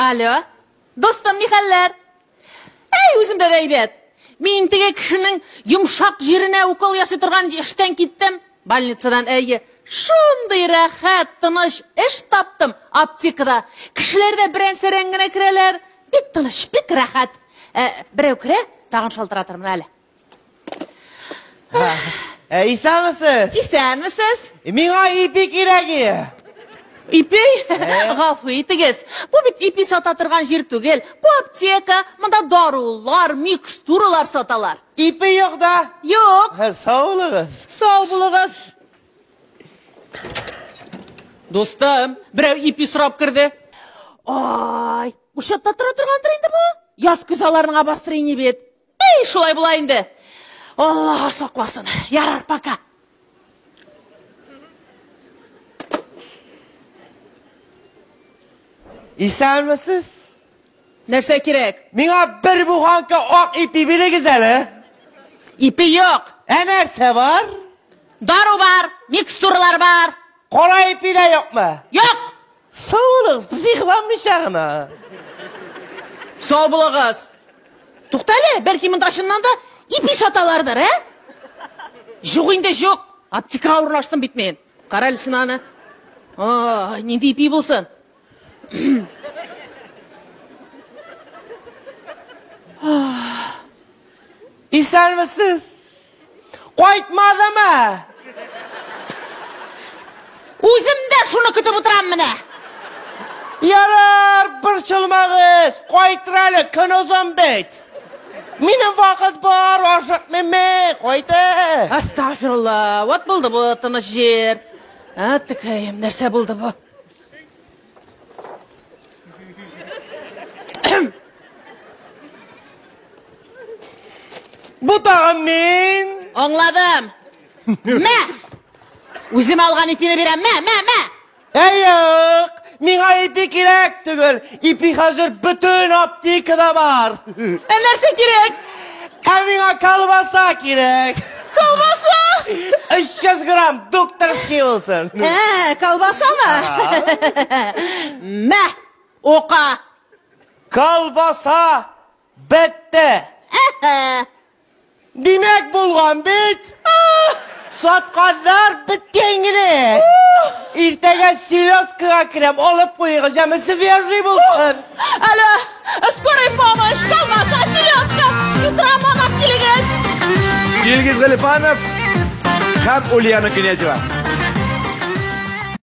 Алло. Дустым, ни хәлләр? Әй, үземдә дә әйбәт. Мин теге кешенең йомшак җиренә укол ясый торган эштән киттем. Больницадан, әйе. Шундый рәхәт, тыныч эш таптым аптекада. Кешеләр дә берән-сәрән генә керәләр. Бик тыныч, бик рәхәт. Ә, берәү керә, тагын шалтыратырмын әле. Ә, исәнмесез? Исәнмесез? Миңа ипи кирәк иде. Ипи? Гафу итегез. Бу бит ипи сата торган җир түгел. Бу аптека. Монда дарулар, микстуралар саталар. Ипи юк да? Юк. Сау булыгыз. Сау булыгыз. Дустым, берәү ипи сорап керде. Ай, учетта тора торгандыр инде бу. Яз көз аларның обострение бит. Эй, шулай була инде. Аллаһ сакласын. Ярар, пока. Исәнмесез? Нәрсә кирәк? Миңа бер буханка ак ипи бирегез әле. Ипи юк. Ә нәрсә бар? Дару бар, микстуралар бар. Кара ипи дә юкмы? Юк. Сау булыгыз, психланмыйча гына. Сау булыгыз. Тукта әле, бәлки монда чыннан да ипи саталардыр, ә? Юк инде, юк. Аптекага урнаштым бит мин. Кара әле син аны. Ай, нинди ипи булсын? Исәнмесез? Кайтмадымы? Үзем дә шуны көтеп утырам менә. Ярар, борчылмагыз. Кайтыр әле, көн озын бит. Минем вакыт бар, ашыкмыйм мин, кайтыр. Астафирулла, вот булды бу тыныч җир. Әттекәем, нәрсә булды бу? Бу тагын мин. Аңладым. Мә! Үзем алган ипине бирәм. Мә, мә, мә! Әй, юк, миңа ипи кирәк түгел. Ипи хәзер бөтен аптекада бар. Ә нәрсә кирәк? Ә миңа колбаса кирәк. Колбаса? 300 грамм докторский булсын. Ә, колбасамы? Мә, ока. Колбаса бетте. Димәк булган бит. Сатканнар беткән генә. Иртәгә селедкага керәм, алып куегыз, яме свежий булсын. Алло, скорая помощь, колбаса, селедка, цитрамон алып килегез. Илгиз Галифанов һәм Ульяна Князева.